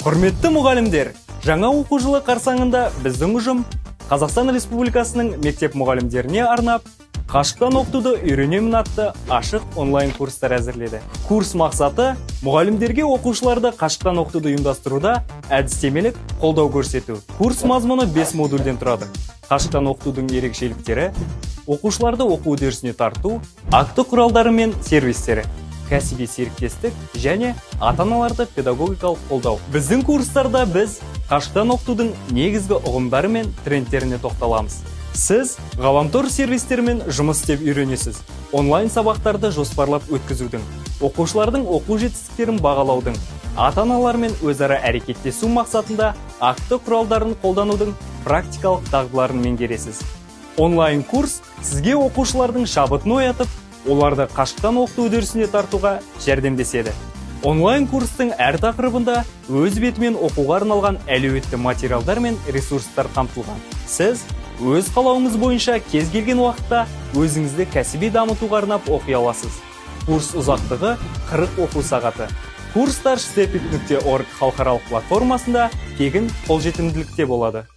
Құрметті мұғалімдер, жаңа оқу жылы қарсаңында біздің ұжым Қазақстан Республикасының мектеп мұғалімдеріне арнап «Қашықтан оқытуды үйренемін» атты ашық онлайн курстар әзірледі. Курс мақсаты – мұғалімдерге оқушыларды қашықтан оқытуды ұйымдастыруда әдістемелік қолдау көрсету. Курс мазмұны 5 модульден тұрады: қашықтан оқытудың ерекшеліктері, оқушыларды оқу үдерісіне тарту, акті құралдары мен сервистері, кәсіби серіктестік және ата-аналарды педагогикалық қолдау. Біздің курстарда біз қашықтан оқытудың негізгі ұғымдары мен трендтеріне тоқталамыз. Сіз ғаламтор сервистерімен жұмыс істеп үйренесіз, онлайн сабақтарды жоспарлап өткізудің, оқушылардың оқу жетістіктерін бағалаудың, ата-аналармен өзара әрекеттесу мақсатында акті құралдарын қолданудың практикалық дағдыларын меңгересіз. Онлайн курс сізге оқушылардың шабытын оятып, оларды қашықтан оқыту үдерісіне тартуға жәрдемдеседі. Онлайн курстың әр тақырыбында өз бетімен оқуға арналған әлеуетті материалдар мен ресурстар қамтылған. Сіз өз қалауыңыз бойынша кез келген уақытта өзіңізді кәсіби дамытуға арнап оқи аласыз. Курс ұзақтығы 40 оқу сағаты. Курстар stepit.org халықаралық платформасында тегін қолжетімділікте болады.